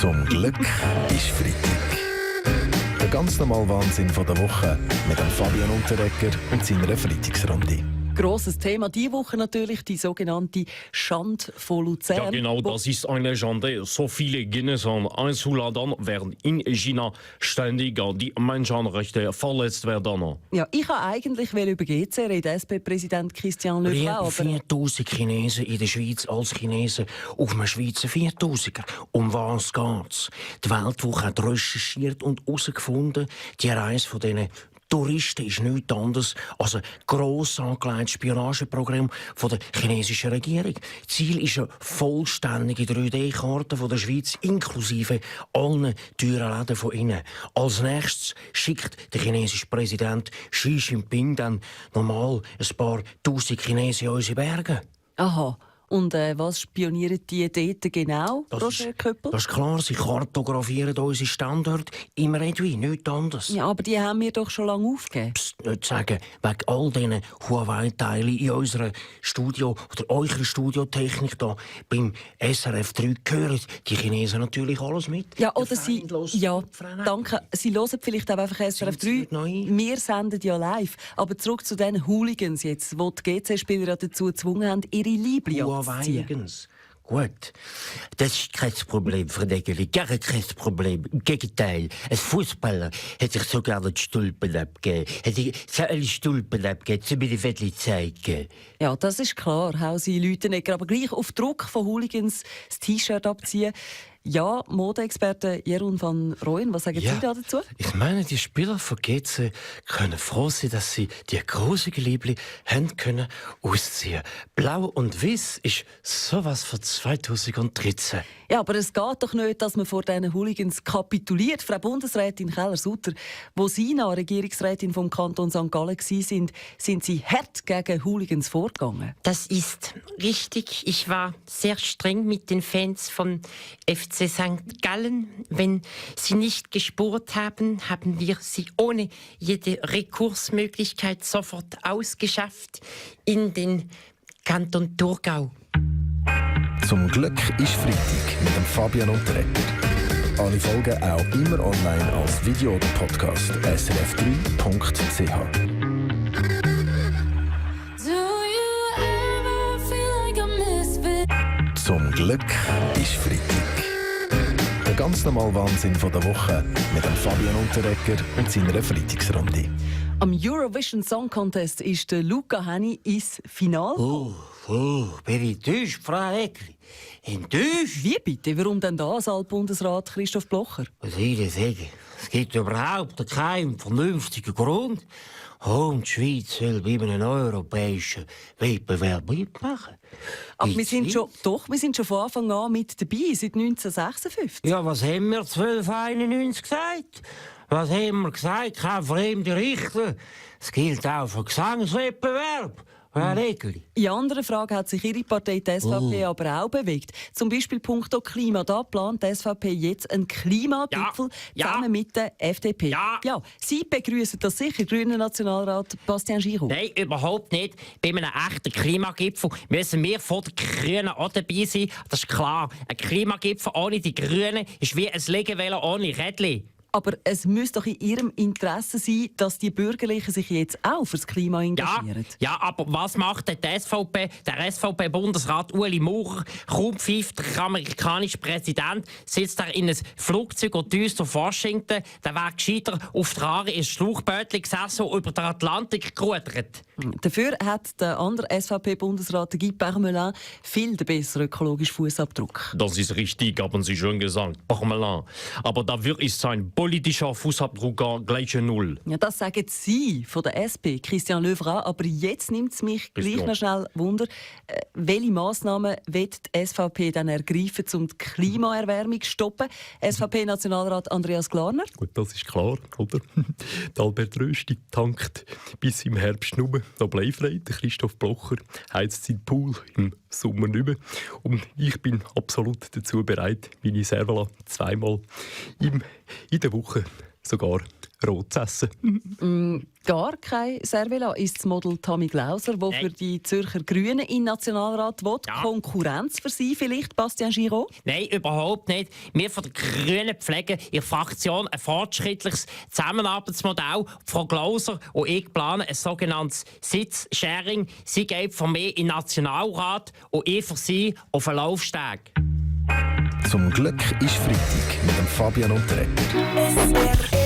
Zum Glück ist Freitag. Der ganz normale Wahnsinn von der Woche mit dem Fabian Unterreger und seiner Freitagsrunde. Grosses Thema diese Woche natürlich die sogenannte Schande von Luzern. Ja, genau, das ist eine Schande. So viele Guinness einzuladen, während in China ständig die Menschenrechte verletzt werden. Ja, ich wollte eigentlich über GC reden, SP-Präsident Christian Le Über Brun. 4000 Chinesen in der Schweiz als Chinesen auf einem Schweizer 4000er. Um was geht's? Die Weltwoche hat recherchiert und herausgefunden, die Reise von diesen Touristen ist nichts anderes als ein gross angelegtes Spionageprogramm von der chinesischen Regierung. Ziel ist eine vollständige 3D-Karte von der Schweiz, inklusive allen teuren Läden von innen. Als nächstes schickt der chinesische Präsident Xi Jinping dann normal ein paar tausend Chinesen in unsere Berge. Aha. Und was spionieren die dort genau, Roger Köppel? Das ist klar, sie kartografieren unsere Standorte im Redui, nichts anderes. Ja, aber die haben wir doch schon lange aufgegeben. Psst, nicht sagen, wegen all diesen Huawei-Teilen in unserer Studio oder eurer Studiotechnik da beim SRF 3 gehören die Chinesen natürlich alles mit. Ja, oder sie... Ja, danke. Sie hören vielleicht auch einfach SRF 3. Wir senden ja live. Aber zurück zu den Hooligans jetzt, wo die GC-Spieler ja dazu gezwungen haben, ihre Liebling abzuziehen. Gut, das ist kein Problem, Frau Degeli, gar kein Problem. Im Gegenteil, ein Fußballer hätte sich sogar die Stulpen abgegeben. Hätte alle Stulpen abgegeben, zu mir die zeigen. Ja, das ist klar, Hausi Lütenegger. Aber gleich auf Druck von Hooligans das T-Shirt abziehen. Ja, Modeexperte Jeroen van Rooyen, was sagen Sie da dazu? Ich meine, die Spieler von GC können froh sein, dass sie die große Liebling haben können ausziehen. Blau und Weiß ist sowas von 2013. Ja, aber es geht doch nicht, dass man vor diesen Hooligans kapituliert. Frau Bundesrätin Keller-Sutter, wo Sie noch Regierungsrätin vom Kanton St. Gallen waren, sind Sie hart gegen Hooligans vorgegangen. Das ist richtig. Ich war sehr streng mit den Fans von FC St. Gallen. Wenn sie nicht gespurt haben, haben wir sie ohne jede Rekursmöglichkeit sofort ausgeschafft in den Kanton Thurgau. Zum Glück ist Freitag mit dem Fabian Unterreger. Alle Folgen auch immer online als Video oder Podcast. srf3.ch. Zum Glück ist Freitag. Der ganz normale Wahnsinn von der Woche mit dem Fabian Unterreger und seiner Freitagsrunde. Am Eurovision Song Contest ist der Luca Henny ins Finale. Bin ich enttäuscht, Frau Egli? Enttäuscht? Wie bitte? Warum denn da als Altbundesrat Christoph Blocher? Was soll ich sagen? Es gibt überhaupt keinen vernünftigen Grund, warum die Schweiz soll bei einem europäischen Wettbewerb mitmachen. Aber wir sind schon von Anfang an mit dabei, seit 1956. Ja, was haben wir 1291 gesagt? Was haben wir gesagt? Kein fremder Richter. Es gilt auch für Gesangswettbewerb. In anderen Fragen hat sich Ihre Partei, die SVP, aber auch bewegt. Zum Beispiel punkto Klima. Da plant die SVP jetzt einen Klimagipfel zusammen mit der FDP. Ja, Sie begrüßen das sicher, grüner Nationalrat Bastien Giraud. Nein, überhaupt nicht. Bei einem echten Klimagipfel müssen wir von den Grünen auch dabei sein. Das ist klar. Ein Klimagipfel ohne die Grünen ist wie ein Liegevelo ohne Rädchen. Aber es muss doch in Ihrem Interesse sein, dass die Bürgerlichen sich jetzt auch fürs Klima engagieren. Ja, aber was macht denn die SVP? Der SVP-Bundesrat Ueli Maurer, kaum pfeift der amerikanische Präsident, sitzt er in einem Flugzeug und düst auf Washington. Der wäre gescheiter auf der Aare ins Schlauchbötchen gesessen und über den Atlantik gerudert. Dafür hat der andere SVP-Bundesrat Guy Parmelin viel den besseren ökologischen Fußabdruck. Das ist richtig, haben Sie schon gesagt, Parmelin. Aber dafür ist sein politischer Fußabdruck gleich Null. Ja, das sagen Sie von der SP, Christian Le Brun. Aber jetzt nimmt es mich gleich noch schnell Wunder, welche Massnahmen wird die SVP dann ergreifen, um die Klimaerwärmung zu stoppen? SVP-Nationalrat Andreas Glarner? Gut, das ist klar, oder? Der Albert Rösti tankt bis im Herbst nur noch bleifrei. Der Christoph Blocher heizt seinen Pool im Sommer nicht mehr. Und ich bin absolut dazu bereit, meine Servola zweimal in der Woche sogar rot zu essen. Gar kein Cervelat ist das Model Tommy Glauser, das für die Zürcher Grünen in den Nationalrat will. Ja. Konkurrenz für Sie vielleicht, Bastian Giraud? Nein, überhaupt nicht. Wir von den Grünen pflegen in der Fraktion ein fortschrittliches Zusammenarbeitsmodell. Frau Glauser und ich planen ein sogenanntes Sitzsharing. Sie geht von mir in den Nationalrat und ich für sie auf einen Laufsteg. Zum Glück ist Freitag mit dem Fabian und der Retter.